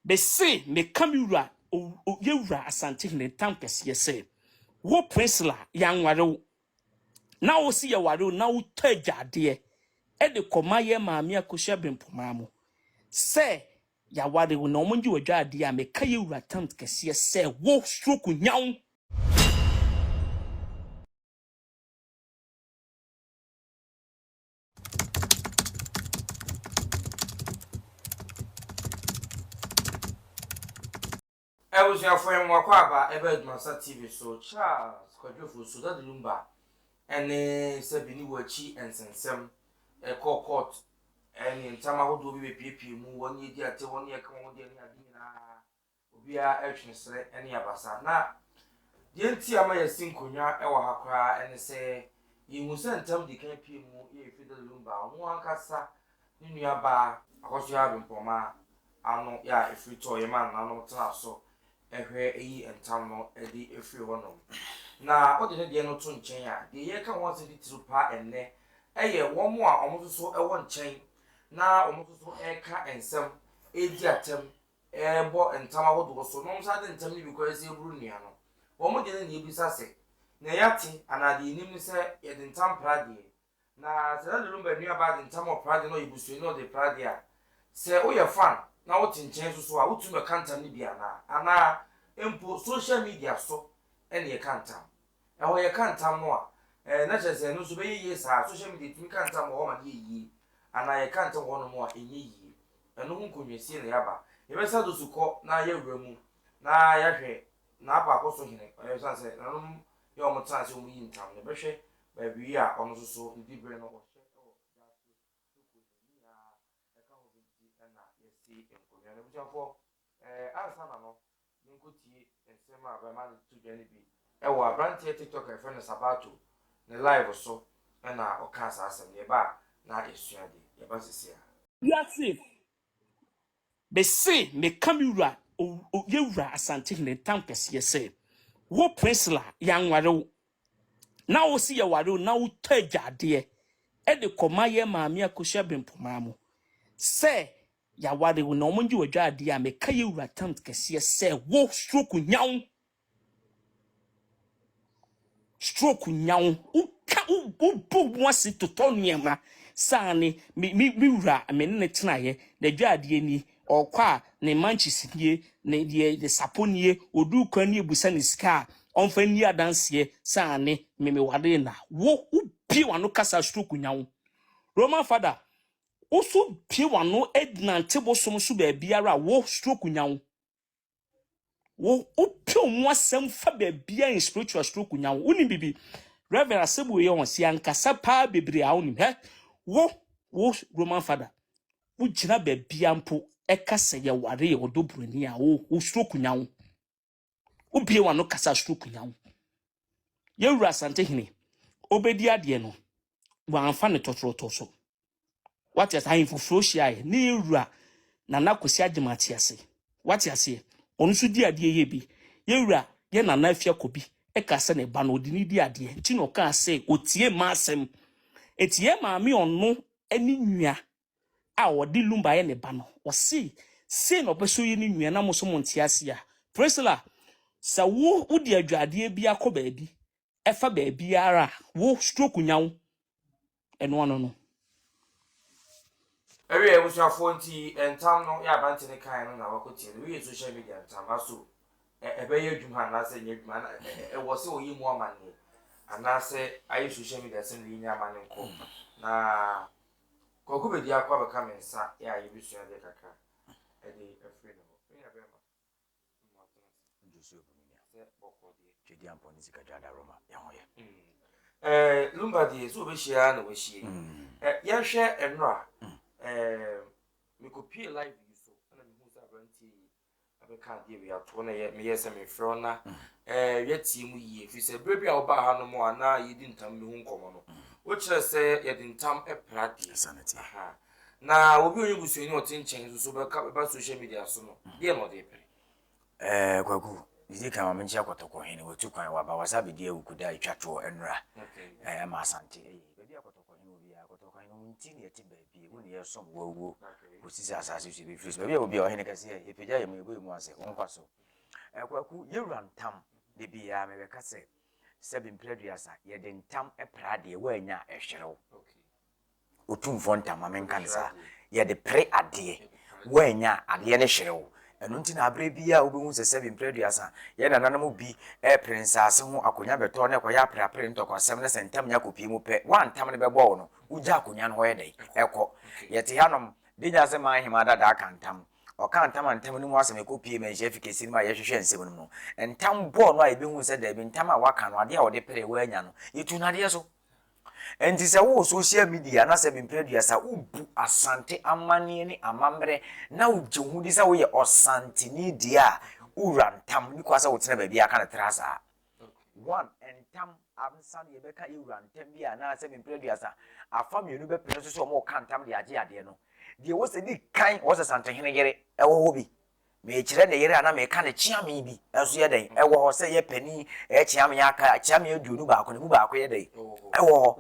Mese meka me wura yɛ wura Asantehene ntam kɛseɛ sɛ wo Priscilla yɛanware wo na wo se yɛware wo na wotɔ agyadeɛ de kɔma yɛ maame Akosua Brempomaa mo sɛ yɛaware wo na wɔn gye w'adwadeɛ a meka yɛ wura tam kɛseɛ sɛ wo stroke nya wo. Abusuafo yɛn mo akwaaba ɛba Adwumasa TV so Charles Kwadwo Fosu Daddy Lumba ɛne sɛbi ne wakyi nsɛnsɛm ɛkɔɔ court ɛne ntam ahodoɔ bi bɛpiepie mu wɔn yɛ di ate wɔn yɛ ka wɔn deɛ ne ade nyinaa Obiara retwe serɛ ne abasa. Na deɛ nti a ama yɛasi nkonnwa wɔ ha koraa ne sɛ, yɛhu sɛ ntam di kan pue mu yɛ Fidel Lumba, ɔno ankasa ne nuabaa Akosua Abimpɔma ano yɛ a ɛfiri tɔɔ yɛn a nananom tena so hwɛ yi ntam no de firi hɔnom. Na wode ne deɛ no to nkyɛn a, deɛ yɛreka ho asɛm titiriw paa ɛnnɛ yɛ wɔn a wɔn nso so wɔ nkyɛn na wɔn nso so reka nsɛm, redi atɛm rebɔ ntam ahodoɔ so na wɔsan de ntam no bi kɔyɛ sɛ ɛboro nnua no, wɔn deɛ no na yɛbisa sɛ, Nea yɛate anaa deɛ yɛnim ne sɛ yɛde ntam pra deɛ, na sɛ Daddy Lumba nuabaa de ntam ɔpra deɛ na ɔyɛ busuani na ɔde pra deɛ a, sɛ woyɛ fan na wote nkyɛn nso so a, wotumi bɛka ntam no bi anaa? Anaa mpo social media so na yɛka ntam? Ɛhɔ yɛka ntam no a, ɛɛ na kyerɛ sɛ ɛno nso bɛyɛ yie saa. Social media tumi ka ntam wɔ hɔ ma no yɛ yie, anaa yɛka ntam wɔ hɔnom a ɛnyɛ yie. Ɛno ho nkonnwasie na yɛaba. Yɛbɛsa do sukɔ na yɛawura mu na yɛahwɛ n'apaako so hene. Ɛsiane sɛ nananom yɛ wɔn tena ase wɔn yi ntam no, yɛbɛhwɛ baabi a ɔno nso so ne diberɛ no ɔhyɛ wɔ gyaase sukuu no. Ne nyinaa ɛka ho bi nti na yɛasi nkonnwa no. Abusuafoɔ, ɛɛ ansa na no, Yɛnkɔtie nsɛm a abarimaa no de to dwa no bi wɔ aberanteɛ TikTok a yɛfrɛ no Sabato ne live so na ɔkaa saa asɛm no. Yɛba a na yɛasua adeɛ. Yɛba seesei ara. Wiase mese meka me wura yɛ wura Asantehene ntam kɛseɛ sɛ wo Priscilla yɛanware wo na wo se yɛware wo na wotɔ agyadeɛ de kɔma yɛ maame Akosua Brempomaa mo sɛ Yaware wo na ɔmo ngye w'adwadeɛ a meka yɛ wura tant kɛseɛ sɛ wo stroke nya wo stroke nya wo woka wobɔ mu ase totɔ nneɛma saa ne me me me wura me ne ne tenaeɛ n'adwadeɛ ni ɔkɔ a ne manches nie ne deɛ ne sapo nie oduu kwan nie busa ne sika a ɔmfa nni adanseɛ saa ne me me ware na wo wobie w'ano kasa stroke nya wo Roman father Wo so pue w'ano nante bosom so baabiara a wo stroke nya wo. Wo wopɛ wo mu asɛm fa baabiara in spiritual stroke nya wo. Wonim bibi? Reverend asɛm wei yɛ wɔn si ankasa paa bebree a wonim. Hɛ wo wo Roman father wo gyina baabiara mpo ɛka sɛ yɛware yɛ ɔdɔ buroni a wo wo stroke nya wo. Wobie w'ano kasa stroke nya wo. Yɛwura Asante hene obedi adeɛ no wɔamfa no tɔtorɔtɔ so. Wate ase ahemfo furo hyiaeɛ ne yɛn wura Nana Kwesi Agyemang te ase. Wate aseɛ? Ɔno nso di adeɛ yɛ bi. Yɛn wura yɛ Nana Afia Kobi ɛka sɛ ne ba no ɔde ne di adeɛ nti na ɔkaa sɛ ɔtie mma asɛm. Nti yɛn maame ɔno ne nua a ɔde Lumba yɛ ne ba no, ɔse sei na ɔpɛ sɛ ɔyɛ ne nua na mo nso monte aseɛ a. Priscilla, sɛ wo wode adwadeɛ bi akɔ baabi ɛfa baabiara a, wo stroke nya wo, ɛno ano no. Ɛwieɛ abusuafoɔ nti ntam no yɛ aberanteɛ no kaeɛ no na wakɔtie no wei yɛ social media ntam aso ɛbɛyɛ adwuma anaasɛ ɛnyɛ adwuma ana ɛwɔ sɛ ɔyɛ mu amanneɛ anaasɛ ayɛ social media sɛm na yɛnya amane nkɔ na Kwaku bɛdi akɔ abɛka me nsa yɛ a yɛbɛsua adeɛ kakra ɛde afiri ne hɔ me nua bɛrima mma tena ase Njusu obu me nua. Sɛ bɔkɔɔ deɛ. Twedi ampɔ ne sika dwa da Roma yɛn ho yɛ. Eh, Lumba deɛ sɛ ɔbɛhyia ara na wahyia yi. Eh, yɛnhwɛ ɛnora. Eh, mekɔpie live yi so ɛna mehu sɛ aberanteɛ yi abɛka adeɛ wei ato na yɛ meyɛ sɛ mefrɛ wo na eh, yɛatie mu yie ɛfiri sɛ berɛ bi a wobaa ha nom a na yɛdi ntam bi ho nkɔmmɔ no wokyerɛ sɛ yɛde ntam pra deɛ. Aha. Na obi a ɔnyɛ busuani a ɔte nkyɛn nso so bɛka bɛba social media so no deɛ na ɔde pere. Eh, Kwaku, didi kan ma menkyia Kɔtɔkɔ hene, watu kwan, waba, wasa abɛdi Awukuda a ɛtwa toɔ ɛnora, eh, ama Asante, ɛyɛ, baabi a Kɔtɔkɔ hene wɔ biara, Kɔtɔkɔ hene, wo nti na yɛte baabi, wo na yɛsom wo awuo kɔsi sɛ asase so yɛbɛfiri so. Baabi a wɔ biara, ɔhene kɛseɛ, yɛpagya yɛn mu, yɛbɔ yɛn mu ase, wo nkwa so. Kwaku, yɛwura ntam, da biara mebɛka sɛ, sɛbe mprɛ aduasa, yɛde ntam pra adeɛ, woannya a, ɛhwere wo. Otumfoɔ ntam, ma menka no saa. Yɛde pere adeɛ. Woannya a, adeɛ no hwere wo. Ɛno nti na aberɛ biara a wobɛhu sɛ sɛbe mprɛ aduasa, yɛn nananom bi repere nsaase ho akonnwa bɛtɔ na ɛkɔyɛ apereapere ntɔkwasɛm na sɛ ntam nya kɔpue mu pɛ, woantam no bɛbɔ wo no, wogya akonnwa no hɔ yɛ dɛn? Ɛkɔ. Yɛte hanom, de nya sɛ man hemaa dadaa ka ntam. Ɔkaa ntam a ntam no mu asɛm ɛkɔpuee manhyia fi kɛseɛ no mu a yɛhwehwɛ nsɛm no mu no, ntam bɔɔ no a yɛbɛhuu sɛ daabi, ntam a waka no, adeɛ a ɔde peree wannya no, yɛtuu no adeɛ so. Enti sɛ wowɔ social media na sɛ mprɛ aduasa wobu Asante amanneɛ ne amammerɛ na wogye wo ho di sɛ woyɛ Ɔsanteni deɛ a, wowura ntam. Nni kwa sɛ wotena baabi a ka no tra saa. One, ntam ansa na yɛbɛka yɛwura ntam bi anaa sɛ mprɛ aduasa afa mmienu bɛpene so sɛ wɔreka ntam de agye adeɛ no, deɛ ɛwɔ sɛ di kan wɔ sɛ Santehene yere wɔ hɔ bi. Merekyerɛ ne yere a na mereka ne kyeame bi nso yɛ dɛn? Ɛwɔ hɔ sɛ yɛ panin ɛyɛ kyeame aka kyeame 21 no mu baako yɛ dɛn? Ɛwɔ hɔ.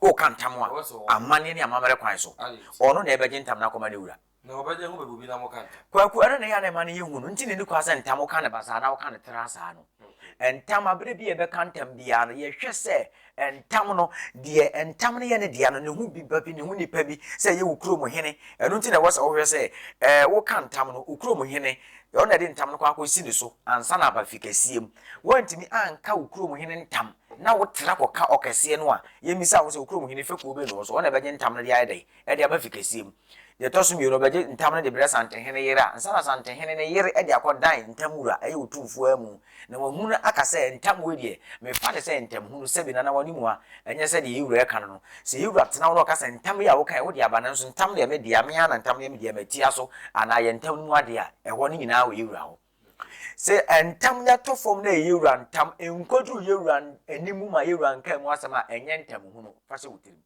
Woka ntam a, amanneɛ ne amammerɛ kwan so, ɔno na ɛbɛgye ntam no akɔma ne wura. Kwaku, ɛno na ɛyɛ a na ɛma no yɛ hu no nti na ɛni kwan sɛ ntam woka no basaa anaa woka no tra saa no. Ntam, aberɛ bi a yɛbɛka ntam biara no, yɛhwɛ sɛ Ntam no, deɛ ntam no yɛ ne dea no, ne ho bi ba bi, ne ho nipa bi, sɛ ɛyɛ wo kurom hene. Ɛno nti na ɛwɔ sɛ wohwɛ sɛ, ɛɛ, woka ntam no, wo kurom hene, ɔno na ɛde ntam no kɔ akɔsi ne so ansa na aba fi kɛseɛ mu. Woantumi anka wo kurom hene ntam na wotra kɔka ɔkɛseɛ no a, yɛmmisa wo sɛ wo kurom hene fekuo bɛn na ɔwɔ so? Ɔno na ɛbɛgye ntam no de ayɛ dɛn? de aba fi kɛseɛ mu. Deɛ ɛtɔ so mmienu, ɔbɛgye ntam no de brɛ Santehene yere a, ansa na Santehene ne yere de akɔdan ntam wura, ɛyɛ Otumfoɔ amu, na wahunu aka sɛ, Ntam wei deɛ, mefa no sɛ ntam hunu, sɛbi Nana w'anim a, ɛnyɛ sɛ deɛ yɛn wura reka no no. Sɛ yɛn wura tena hɔ na ɔka sɛ, Ntam yi a woka yi, wode aba, nanso ntam deɛ me dea, me ara na ntam no yɛ me dea, matia so, anaa yɛ ntam no mu adeɛ a, ɛhɔ no nyinaa wɔ yɛn wura hɔ. Sɛ ntam no tɔ fam na ɛyɛ yɛn wura ntam, ɛnkɔduru yɛn wura anim ma yɛn wura nka mu asɛm a, ɛnyɛ ntam hunu, fa hyɛ wo tirim.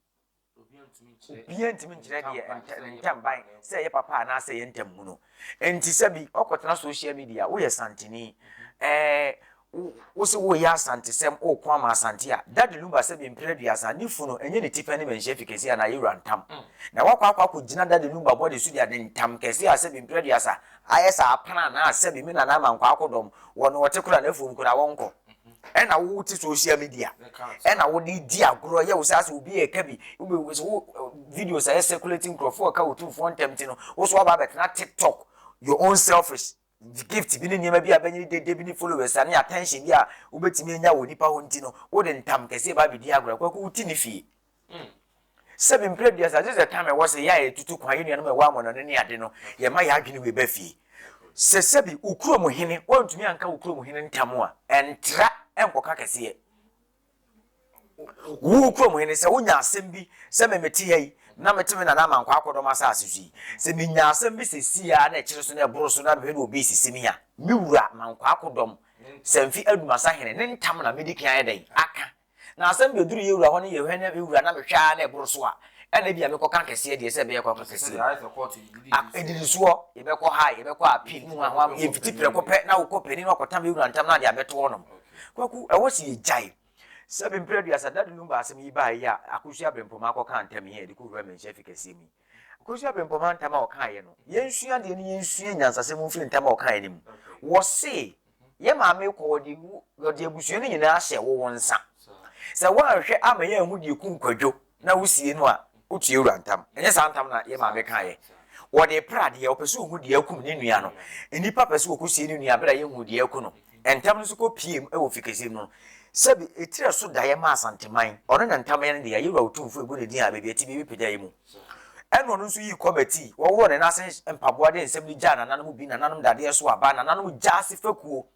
Obiara ntumi nkyerɛ deɛ ne ntam ban sɛ ɛyɛ papa anaasɛ ɛyɛ ntam hunu. Nti sɛ bi ɔkɔtena social media woyɛ santeni ɛɛ wo sɛ woyɛ asantesɛm woko ama asante a Daddy Lumba sɛ bi mpere aduasa ne funu ɛnyɛ ne tipɛ ne manhyia fi kɛseɛ anaa yɛwura ntam na wakɔ akɔ akɔgyina Daddy Lumba bɔde so de ade ntam kɛseɛ a sɛ bi mpere aduasa ayɛ sɛ apana anaa sɛ bi me nana ama nkɔ akɔdɔm wɔ no ɔte kora n'afuom kora wɔnkɔ ɛna wo te social media ɛna wo de di agorɔ yɛ wo sɛ asɛ obi ɛka bi wobɛ sɛ wo videos a ɛyɛ circulating nkurɔfoɔ ɛka otumfoɔ ntɛm ti no wo so aba abɛtena tiktok your own selfish gift bi ne nneɛma bi a bɛnyɛ dede bi ne followers ne attention bi a wobɛtumi anya wɔ nipa hɔ nti no wode ntam kɛseɛ ba abɛdi agorɔ kwaku wo ti ne fie Sɛbi mprɛ aduasa, this is the time ɛwɔ sɛ yɛ a yɛtutu kwan, yɛn nuanom a ɛwɔ amɔnɔne ne ade no, yɛma yɛn adwene wei ba fie. Sɛ sɛbi wo kurom hene, woantumi anka wo kurom hene ntam a, ɛntra ɛnkɔka kɛseɛ. Wo kurom hene, sɛ wonya asɛm bi sɛ me mete ha yi, na mete me nana Amankwa akɔdɔm asase so yi, sɛ menya asɛm bi sɛ sii ara na ɛkyere so na ɛboro so na mehwɛ na obi resisi me a, me wura Amankwa akɔdɔm, Samfi Adumasa hene, ne ntam na medi kan ayɛ dɛn? Aka. Na asɛm bɛduru yɛn wura hɔ ne yɛhwɛ ne wura na mehwɛ ara na ɛboro so a, ɛna ebia mekɔka kɛseɛ deɛ sɛ ɛbɛyɛ kɔ kɛseɛ. Ɛdidi soɔ, yɛbɛkɔ high, yɛbɛkɔ appeal, ne hwan hwan, yɛmfiti prɛko pɛ na wokɔ panin na wakɔtam yɛn wura ntam na ade abɛto hɔnom. Kwaku, ɛwɔ sɛ yɛgyae. Sɛbe mprɛ aduasa, Daddy Lumba asɛm yi baeɛ yi a Akosua Abrempɔmaa kɔkaa ntam yi a yɛde kɔwura Manhyia Afi kɛseɛ mu yi. Akosua Abrempɔmaa ntam a ɔkaeɛ no, yɛnsua adeɛ ne yɛnsua nyansasɛm mfiri ntam a ɔkaeɛ no mu. Wɔse Yɛn maame kɔ, wɔde wo, wɔde abusua no nyinaa hyɛ wo wo nsa. Sɛ woanhwɛ amma yɛanhu deɛ kum Kwadwo na wosie no a, wotua wura ntam. Ɛnyɛ saa ntam na yɛn maame kaeɛ. Wɔde repra adeɛ, ɔpɛ sɛ ɔhu deɛ akum ne nua no. Nnipa pɛ sɛ wɔkɔsie ne nua berɛ a yɛnhuu deɛ aku no. Ntam no nso kɔpiem wɔ fikɛseɛ mu no. Sɛbi, etire so daeɛ ma Asanteman. Ɔno na ntam yɛ ne dea. Yɛwura Otumfoɔ ɛbɔ ne din a, baabi a ɛte biara bɛpagya yɛ mu. Ɛna ɔno nso yii kɔmɛti, wɔworɔ ne nan ase mpaboa de nsɛm no gyaa nananom bi, nananom dadeɛ so aba, nananom gyaase fekuo.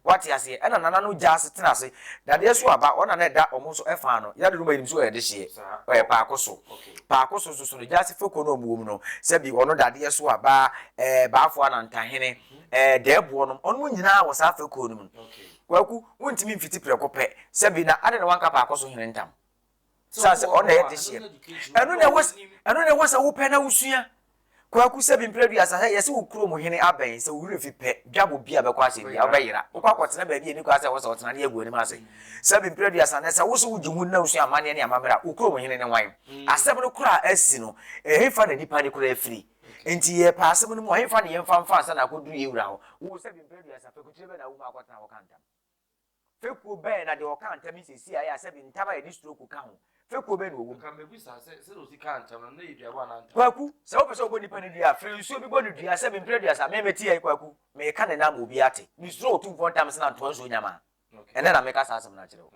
Wate aseɛ? Ɛna nananom gyaase tena ase, dadeɛ so aba, ɔna na ɛda wɔn nso ɛfa ano. Yɛde no ma yɛnim sɛ ɔyɛ dehyeɛ, ɔyɛ paako so. Paako so nso so no, gyaase fekuo no a wɔwɔ mu no, sɛbi ɔno dadeɛ so aba, ɛɛ baafo anantahene, ɛɛ dɛɛboɔ nom, ɔnom nyinaa wɔ saa fekuo no mu. Kwaku, wontumi mfiti prɛko pɛ, sɛbi na adɛn na wanka paako so hene ntam? Sane sɛ ɔno na ɛyɛ dehyeɛ. Ɛno na ɛwɔ ɛno na ɛwɔ sɛ wopɛ na wosua. Kwaku sɛbi mprɛ aduasa sɛ yɛse wo kurom hene abɛn sɛ wo werɛ fi pɛ dwabɔ bi a bɛkɔ ahyɛ bi a wobɛyera wokɔ akɔtena baabi a ɛni kwan sɛ ɛwɔ sɛ wotena ne yɛagu w'anim ase sɛbi mprɛ aduasa nɛ sɛ wo so wogye ho na wosua amanneɛ ne amammerɛ a wo kurom hene ne hwan asɛm no koraa asi no ɛhefa na nipa no koraa firi nti yɛpɛ asɛm no mu a ɛhefa ne yɛmfa mfa ansa na akɔduru yɛ wura hɔ wo sɛbi mprɛ aduasa fekutire bɛ na wo mu akɔtena hɔ ka ntam. Fekuo bɛn na deɛ ɔka ntam yi seesei ayɛ a sɛbi ntam a yɛde stroke ka ho? Fekuo bɛn na ɔwɔ mu? Nka mebisa sɛ, sɛdeɛ ɔsi kaa ntam no, na ɛyɛ duabɔ anaa ntam? Kwaku, sɛ wopɛ sɛ wobɔ nipa no dua a, frɛ nsuo bi bɔ no dua, sɛbi mprɛ aduasa, me mete ha yi Kwaku, meka ne nan ma obiara te, mesuro Otumfoɔ ntam sene Antoa nsuo nyamaa. Ɛnnɛ na meka saa asɛm no akyerɛ wo.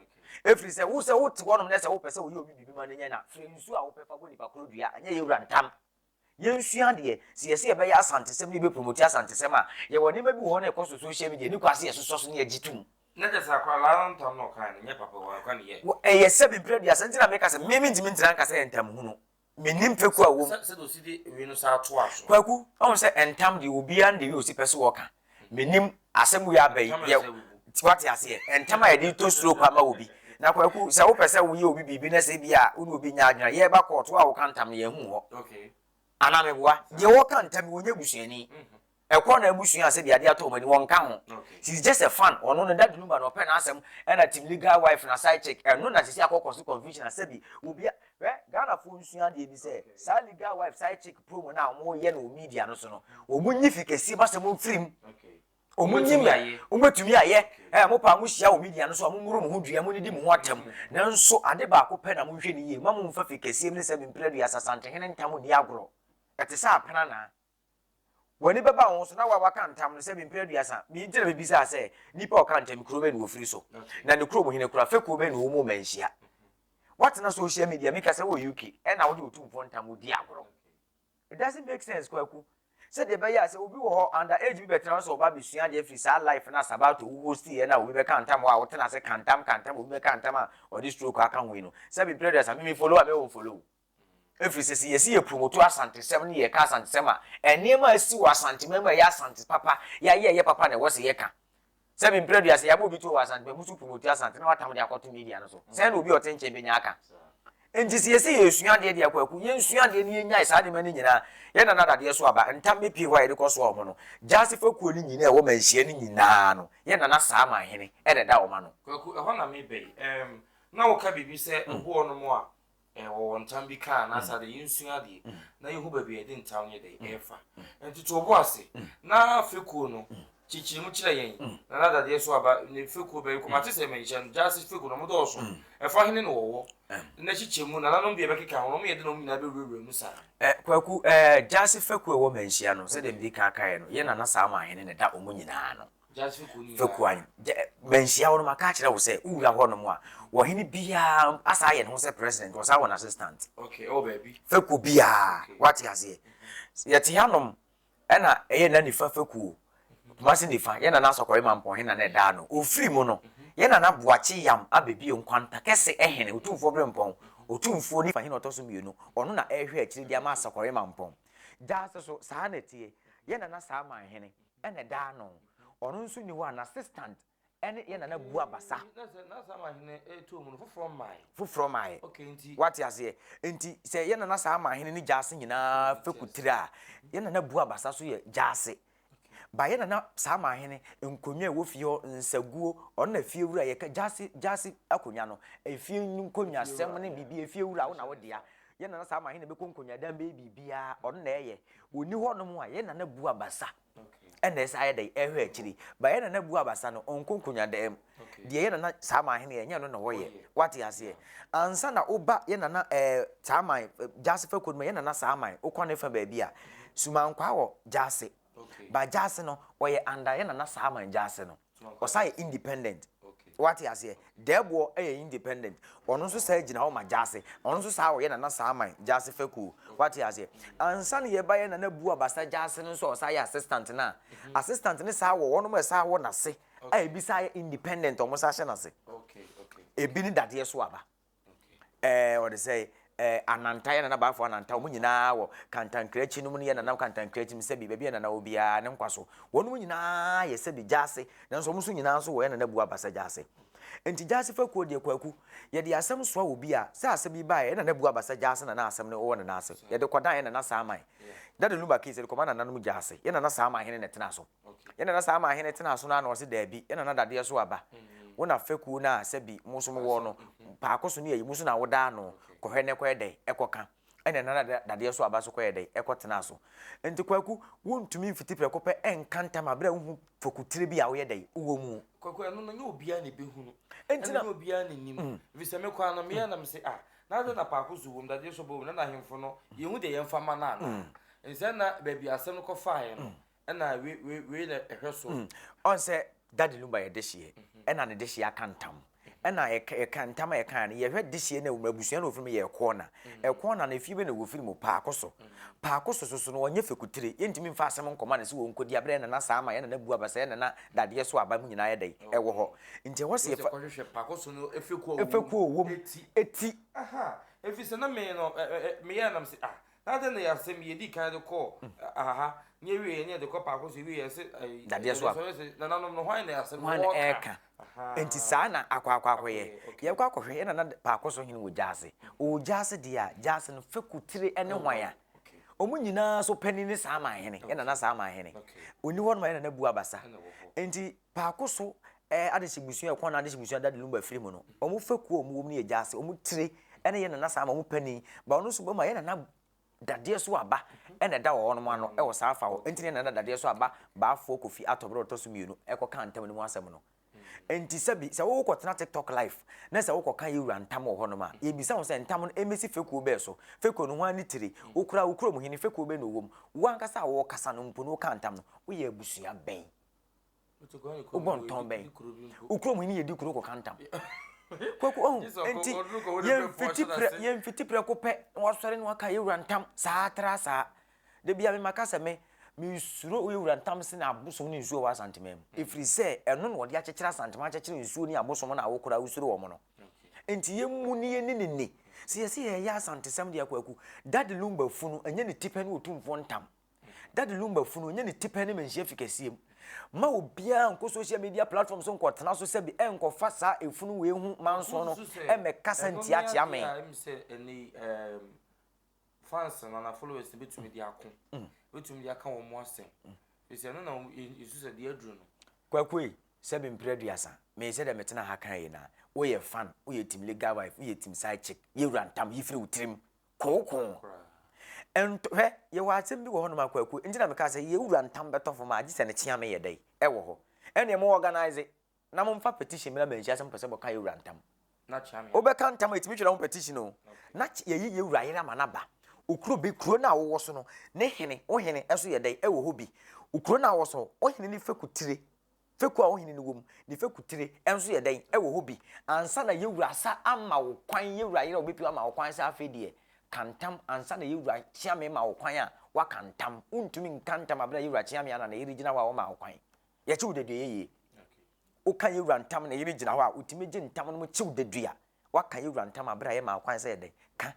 Ɛfiri sɛ, wo sɛ wote hɔnom na sɛ wopɛ sɛ woyɛ obi biribi ma no nyɛ no a, frɛ nsuo a wopɛ fa bɔ nipa korɔ dua, ɛnyɛ yɛn wura ntam. Yɛnsua adeɛ, sɛ yɛse yɛbɛyɛ Asantesɛm na yɛbɛ promote Asantesɛm a, yɛwɔ nneɛma bi wɔ hɔ na ɛkɔ so social media, ɛni kwan sɛ yɛsosɔ so na yɛgye tom. Na kyerɛ sɛ akwadaa no ntam na ɔkae no nyɛ papa o, anka ne yɛ. Wɔ ɛyɛ sɛbi mprɛ aduasa nti na meka sɛ me mentumi ntena nka sɛ ɛyɛ ntam hunu. Mennim fekuo a ɛwɔ mu. Sɛ sɛdeɛ ɔsi de wei no saa toa so. Kwaku, woahu sɛ ntam deɛ obiara ne deɛ ɔsi pɛ sɛ ɔka. Mennim asɛm wei aba yi, yɛ, wate aseɛ, ntam a yɛde retɔ stroke ama obi. Na Kwaku, sɛ wopɛ sɛ woyɛ obi biribi na sɛ ebia wo ne obi nyɛ adwene a, yɛreba kɔɔto a woka ntam no, yɛnhu hɔ. Anaa meboa? Deɛ ɔreka ntam yi, ɔnyɛ busuani. Ɛkɔ na abusua a sɛbi adeɛ atɔ wɔn ani, wɔnka ho. She's just a fan, ɔno no Daddy Lumba na ɔpɛ n'asɛm, ɛna team legal wife na side chick, ɛno na sisi akɔ kɔ so confusion a sɛbi obi a, hwɛ, Ghanafoɔ nsua adeɛ bi sɛ, saa legal wife side chick promo no a wɔyɛ no wɔ media no so no, wɔn nyi fi kɛseɛ mu asɛm mfiri mu. Wɔn nyi mɛ, wɔbɛtumi ayɛ, ɛɛ mo paa mo hyia wɔ media no so a mo mmoro mo ho dua, mo nidi mo ho atɛm, nanso ade baako pɛ na monhwɛ no yie, mma mo mfa fi kɛseɛ mu ne sɛ mprɛ aduasa Santehene ntam nni agorɔ, ɛte sɛ aprannaa. W'ani bɛba wo ho so na wo a woaka ntam no sɛ mprɛ aduasa, me nti na mebisaa sɛ, Nipa a ɔka ntam yi, kuro bɛn na ɔfiri so? Na ne kurom hene kura fekuo bɛn na ɔwɔ mu manhyia? Woatena social media, meka sɛ wowɔ UK, ɛna wode Otumfoɔ ntam di agorɔ. It doesn't make sense Kwaku. Sɛdeɛ ɛbɛyɛ a sɛ obi wɔ hɔ under age bi bɛtena hɔ sɛ ɔba abɛsua adeɛ afiri saa life no a Sabato wo hostiiɛ no a obi bɛka ntam hɔ a wotena ase ka ntam ka ntam obi bɛka ntam a ɔde stroke aka ho yi no sɛbi mprɛ aduasa me me follow a me wo follow wo. Ɛfiri sɛ sɛ yɛsi yɛ promoto Asantesɛm ne yɛka Asantesɛm a nneɛma a asi wɔ Asanteman mu a ɛyɛ Asante papa yɛayɛ ɛyɛ papa na ɛwɔ sɛ yɛka. Sɛbi mprɛ aduasa yɛabɔ obi tuo wɔ Asante ma musu promote Asante na watam de akɔto media no so. Sɛn na obi a ɔte nkyɛn bɛnya aka? Nti sɛ yɛsɛ yɛresua adeɛ deɛ Kwaku, yɛnsua adeɛ na yɛnyae saa nneɛma no nyinaa. Yɛn nana dadeɛ so aba, ntam bɛpie hɔ a yɛde kɔsoa wɔn no, Gyaase fakuo no nyinaa a ɛwɔ Manhyia no nyinaa no, yɛn nana Saaman hene na ɛda wɔn ano. Kwaku, ɛhɔ na meba yi. Ɛɛm, na woka biribi sɛ obi wɔ hɔnom a, Eh, wɔwɔ ntam bi ka anaasɛ ade, yɛnsua adeɛ na yɛhu baabi a yɛde ntam no yɛ dɛ ɛrefa. Nti to wo bo ase na fekuo no kyekyere mu kyerɛ yɛn na na dadeɛ so aba ne fekuo bɛyɛ kɔ. Mate sɛ manhyia no, gyaase fekuo no ɔmo dɔɔso. Ɛfa hene na wɔwɔ na kyekyɛ mu, nananom deɛ bɛkeka ho no, ɔmo yɛ de na ɔmo nyinaa bɛwurawura mu saa. Eh, Kwaku, eh, gyaase fekuo a ɛwɔ manhyia no, sɛdeɛ mede kan kaeɛ no, yɛn nana Saama hene na ɛda ɔmo nyinaa ano. Fekuan, manhyia wo no maka akyerɛ wo sɛ wowura hɔ nom a ɔhene biara asa ayɛ ne ho sɛ president ɔsan wɔ n'assistant. Fekuo biara wate aseɛ. Yɛte hanom ɛna ɛyɛ na nifa fekuo Kumasi nifa yɛ nana asɔkɔre mampɔn hena na ɛdaa no ofiri mu no yɛ nana boakye yam abɛbie nkwanta kɛse ɛhene otumfoɔ berempɔn otumfoɔ nifa hene ɔtɔ so mmienu ɔno na ɛrehwɛ akyire de ama asɔkɔre mampɔn gyaase so saa na ɛteɛ yɛ nana saa man hene ɛna ɛda ano. Ɔno nso nni hɔ a n'assistant ɛne yɛn nana bu abasa. Foforɔ mmaeɛ. Wate aseɛ? Nti sɛ yɛn nana saa mahene ne gyaase nyinaa fɛ kutire a, yɛn nana bu abasa so yɛ gyaase. Ba yɛn nana saa mahene nkonnwa ɛwɔ fie hɔ, nsaguo, ɔno na fie wura yɛka gyaase gyaase akonnwa no, efie nkonnwa sɛm ne biribi, efie wura wo na wo dea. Yɛn nana saa mahene bɛkɔ nkonnwa dan bɛyɛ biribiara, ɔno na ɛyɛ. Ɔnni hɔnom a, yɛn nana bu abasa ɛna ɛsɛ ayɛ dɛn ɛhwɛ akyiri. Ba yɛn nana bu abasa no, ɔnkɔ nkonnwa mu. Deɛ yɛn nana saa man hene yɛ, ɛnyɛ ɛno na ɔyɛ. Wate aseɛ? Ansa na woba yɛn nana ɛɛ saa man gyaase fa kuo no mu, yɛn nana saa man, wokɔ ne fa baabi a, Sumankwaa wɔ gyaase. Ba gyaase no, ɔyɛ under yɛn nana saa man gyaase no. Ɔsan yɛ independent. Wate aseɛ? Dɛɛboɔ yɛ independent. Ɔno nso saa gyina hɔ ma gyaase. Ɔno nso saa ɔyɛ Nana Saaman gyaase fɛkuo. Wate aseɛ? Ansa na yɛba yɛ Nana Bu Abasa gyaase no nso a ɔsan yɛ assistant no a, assistant no saa wɔ wɔnom a ɛsan wɔ n'ase a ebi san yɛ independent a wɔn san hyɛ n'ase. Ebi ne dadeɛ so aba. Ɛɛ ɔde sɛ ɛɛ Ananta yɛ Nana Bafo Ananta wɔn nyinaa wɔ Kantankrakyi nom ne yɛ Nana Kantankrakyi mu sɛbi baabi a Nana wɔ biara ne nkwa so. Wɔn nyinaa yɛ sɛbi gyaase nanso wɔn nso nyinaa nso wɔ yɛ Nana Bu Abasa gyaase. Enti gyaase fakuo deɛ Kwaku, yɛde asɛm soa obi a, sɛ asɛm yi baeɛ, ɛna na abu aba sɛ gyaase na na asɛm no wɔ ne nan ase. Yɛde kɔdan yɛn nana Saaman. Daddy Lumba case, yɛde kɔma nananom gyaase. Yɛn nana Saaman hene na ɛtenaa so. Yɛn nana Saaman hene tenaa so no ara na ɔse daabi, yɛn nana dadeɛ so aba. Wo na fakuo no a sɛbi mo nso mowɔ no, paako so ne ayi, mo nso na woda ano, kɔhwɛ na ɛkɔyɛ dɛn, ɛkɔka. Ɛna nana dadeɛ so aba so kɔyɛ dɛn, ɛkɔtenaa so. Nti Kwaku, wontumi mfiti prɛko pɛ nka ntam a berɛ a wonhu fakutire bi a woyɛ dɛn, wowɔ mu. Kwaku, ɛno no, nyɛ obiara na ɛbɛhunu, ɛna nyɛ obiara na ɛnim. Ɛfiri sɛ me koraa no, meyɛ na mese, ah, na adɛn na paako so wom, dadeɛ so aba wom, na na ahemfo no, yɛnhu deɛ yɛmfa mma no anaa? Nsɛ na baabi a asɛm no kɔfaeɛ no, ɛna wei wei wei na ɛhwɛ so. Ɔn sɛ Daddy Lumba yɛ dehyeɛ ɛna ne dehyeɛ aka ntam ɛna yɛka yɛka ntam a yɛkaeɛ no yɛhwɛ dehyeɛ no a ɛwɔ mu abusua no a wɔfiri mu yɛ Ɛkɔɔna Ɛkɔɔna no efie bɛ na wɔfiri mu Paako so Paako so soso no ɔnyɛ fekutire yɛntumi mfa asɛm nkɔma no sɛ wɔnkɔdi aberɛ yɛn nana saa ama yɛn nana bu aba sɛ yɛn nana dadeɛ so aba mu nyinaa yɛ dɛn ɛwɔ hɔ nti ɛhɔ sɛ yɛfa kɔhwehwɛ Paako so no efekuo a wɔwɔ mu eti eti. Aha ɛfiri sɛ na me no ɛ ɛ meyɛɛ na mese ah Na adɛn na yɛ asɛm yi yɛdii kan de kɔɔ ahaha na yɛwieɛ ne yɛde kɔ paako so yɛwieɛ yɛse ɛyi Dadeɛ so a. dadeɛ so yɛse nananom no hwan na asɛm no Hwan na wɔɔka ɛɛka? Ahaa Nti saa na akɔ akɔ akɔyɛ. akɔyɛ okay. Yɛkɔ akɔhwɛ yɛ nana paako so hene wɔ gyaase. Ɔwɔ gyaase deɛ a, gyaase no fekutire ne Ɛwɔ hwan hɔ a? okay. Wɔn nyinaa so panin ne Saaman hene, yɛ nana Okay Saaman hene. okay. Ɔnni hɔ nom a yɛ nana bu abasa. Ɛna ɛwɔ hɔ. Nti paako so eh, adehye busua ɛkɔn na adehye busua Daddy Lumba firi mu no, wɔn fekuo a wɔn wɔ mu no yɛ gyaase. Wɔn tire ne yɛ nana Saaman wɔn panin. Ba ɔno nso bɛma yɛ nana dadeɛ so aba na ɛda wɔ hɔnom ano wɔ saa afa hɔ. Enti na ɛna dadeɛ so aba Baafoɔ Kofi Atɔberɛ a ɔtɔ so mmienu kɔkaa ntam no mu asɛm no. Enti sɛbi sɛ wokɔtena TikTok live na sɛ wokɔka yɛn wura ntam wɔ hɔnom a, yɛbisa wo sɛ ntam no ɛmmɛsi fekuo bɛɛ so? Fekuo no hwan ne tire? Wo koraa wo kurom hene fekuo bɛn na ɔwɔ mu? Wo ankasa a worekasa no mpo no wokaa ntam no, woyɛ abusua bɛn? Wobɔ ntɔn bɛn? Wo kurom hene yɛ di kuro kɔka ntam. Kwaku ɔhu nti yɛmfiti prɛ yɛmfiti prɛko pɛ na wasɔre na waka yɛwura ntam saa tra saa. Da bia me maka sɛ me mesuro yɛwura ntam sene abosom ne nsuo wɔ Asanteman mu. Ɛfiri sɛ ɛno na wɔde akyekyere Asanteman akyekyere nsuo ne abosom no a wo koraa wosuro wɔn no. Nti yɛmmu ne yɛnni ne ni. Sɛ yɛsɛ yɛyɛ Asantesɛm deɛ Kwaku, Daddy Lumba funu ɛnyɛ ne tipɛ ne Otumfoɔ ntam. Daddy Lumba funu nyɛ ne tipɛn ne manhyia fi kɛseɛ mu. Mma obiara nkɔ social media platform so nkɔtena so sɛbi ɛnkɔfa saa efunu wei ho manso no ɛmmɛkasa ntia Kyeame. Ɛno ne adeɛ a ɛmi sɛ ɛnɛ yi ɛɛm fans no anaa followers no bɛtumi de ako, bɛtumi de aka wɔn asɛm. Ɛfiri sɛ ɛno na yɛsu sɛ deɛ aduru no. Kwaku ei, sɛbi mprɛ aduasa, me sɛdeɛ metena ha kan yi naa, woyɛ fan, woyɛ team legal wife, woyɛ team side chick, yɛwura ntam, yi firi wo tirim. Kookoo. Ɛntɔ, hwɛ, yɛwɔ asɛm bi wɔ hɔnom a Kwaku, nti na mekaa sɛ yɛn wura ntam bɛtɔ fam a, gye sɛ ne kyeame yɛ dɛn? Ɛwɔ hɔ. Ɛnneɛ mo organise na momfa petition mmra manhyia sɛ mopɛ sɛ mɔka yɛn wura ntam. Wobɛka ntam a, yɛtumi twerɛ ho petition o. Na yɛyi yɛn wura yere ama no aba. Okuro bi, kuro no a wowɔ so no, ne hene, wo hene nso yɛ dɛn? Ɛwɔ hɔ bi. Kuro no a wowɔ so, wo hene ne fekutire Fekuo a wo hene no wɔ mu, ne fekutire nso yɛ dɛn? Ɛwɔ hɔ bi. Ansa na yɛn wura asa ama wo kwan, yɛn wura yerɛ a ɔbɛpue ama wo kwan sɛ afei deɛ, ka ntam, ansa na yɛn wura Kyeame ma wo kwan a, woaka ntam. Wontumi nka ntam aberɛ a yɛn wura Kyeame anaa ne yere gyina hɔ a ɔmmaa wo kwan. Yɛkye wo dadua yɛ yie. Woka yɛn wura ntam, ne yere gyina hɔ a, wotumi gye ntam no mu kye wo dadua. Woaka yɛn wura ntam aberɛ a yɛmaa wo kwan sɛ yɛ dɛn? Ka.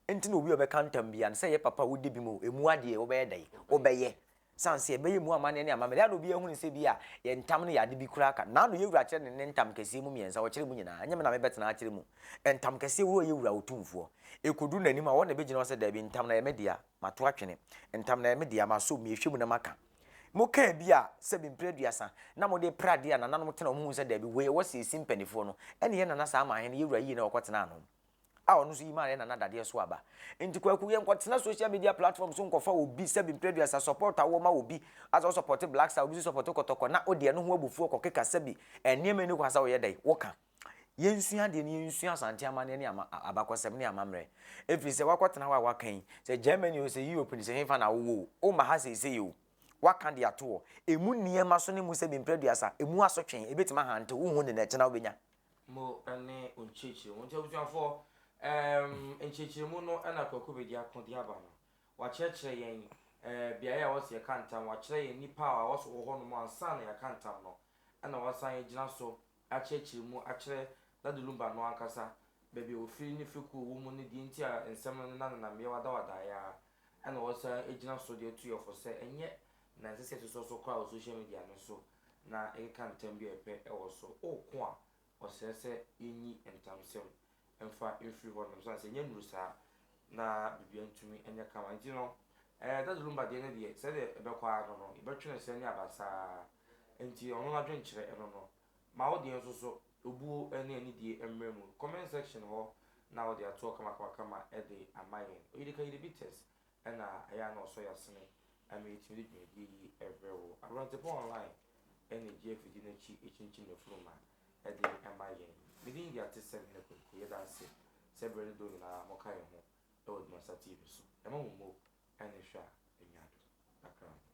Enti na obi a ɔbɛka ntam biara no, sɛ ɛyɛ papa a wodi bem o, ɛmu adeɛ wobɛyɛ dɛn? Wobɛyɛ. Esiane sɛ yɛbɛyɛ mu amanneɛ ne amammerɛ, ɛyɛ a na obiara hu no sɛ ebia yɛn ntam no yɛ ade bi koraa ka. N'ano yɛ wura kyerɛ ne ne ntam kɛseɛ mu mmiɛnsa, ɔkyerɛ mu nyinaa. Ɛnyɛ me na mebɛtena akyerɛ mu. Ntam kɛseɛ wɔ hɔ a ɛyɛ wura otumfoɔ. Ɛkɔduru n'anim a, ɔno na ɛbɛgyina hɔ sɛ, Dabi, ntam no ɛyɛ me dea, mato atwene. Ntam no ɛyɛ me dea, masɔ mu, mehwɛ mu na maka. Mokaa bi a, sɛbi mprɛ aduasa, na mode repra adeɛ a nananom tena hɔ, mohu sɛ dabi, wei ɛwɔ sɛ ɛsi mpanimfoɔ no, ɛne yɛn nana saa amanhene, yɛn wura yie na ɔkɔtenaa ano. a ɔno nso yi maa yɛn nana dadeɛ so aba. Nti Kwaku yɛnkɔtena social media platform so nkɔfa obi sɛbi mprɛ aduasa support a wowɔ ma obi asɛ wo support Black Star obi nso support Kɔtɔkɔ na wode ɛno ho abufuo kɔkeka sɛbi nneɛma ɛni kwan sɛ woyɛ dɛn woka. Yɛnsua adeɛ no yɛnsua Asante amanneɛ ne ama abakɔsɛm ne amammerɛ ɛfiri sɛ woakɔtena hɔ a woaka yi sɛ Germany o sɛ Europe ni sɛ hefa na wowɔ o womma ha seesei o woaka de ato hɔ ɛmu nneɛma so ne mu sɛbi mprɛ aduasa ɛmu asotwe ɛbɛtumi ahante wo wonhu ne na ɛkyena wobɛnya. Mo ne nkyerɛkyerɛmu. Nti abusuafoɔ, ɛɛm, nkyerɛkyerɛmu no na Kwaku Bediako de aba no. Wakyerɛkyerɛ yɛn ɛɛ beaeɛ a ɛwɔ sɛ yɛka ntam, wakyerɛ yɛn nnipa a ɛwɔ sɛ wɔwɔ hɔnom ansa na yɛaka ntam no, ɛna wasan agyina so akyerɛkyerɛ mu akyerɛ Daddy Lumba no ankasa, baabi a ɔfiri ne fekuo a ɔwɔ mu ne deɛ nti a nsɛm no nenanenam yɛ wadawadaeɛ ara, ɛna wasan agyina so de atu yɛn fo sɛ ɛnyɛ na ɛnsɛ sɛ yɛsosɔ so koraa wɔ social media no so na yɛkeka ntam bi a yɛpɛ wɔ so. Woko a, Ɔsrɛ sɛ yɛnyi ntamsɛm mfa mfiri hɔnom sane sɛ ɛnyɛ nnuru saa na biribiara ntumi nyɛ kama. Nti no, ɛɛ Daddy Lumba deɛ no deɛ sɛdeɛ ɛbɛkɔ ara no no, yɛbɛtwe no sɛ ne aba saa. Nti ɔno n'adwenkyerɛ ɛno no. Ma wo deɛ nso so obuo ne anidie mmra mu. Comment section hɔ na wode atoɔ kamakamakama de ama yɛn. Oyidika Yide Bitters na ɛyɛ a na ɔsɔ yɛn asene ma yɛtumi de dwumadie yi brɛ wo. Aberantepɔ Online na ɛgye afidie no akyi kyinkyim n'afuruma de ma yɛn. Me din de Atesɛm Hene Kwaku. Yɛda ase sɛ berɛ ne dɔ nyinaa moka yɛn ho wɔ Dumasa TV so. Yɛma mo mo ne hwɛ a ɛnya adom. Akram.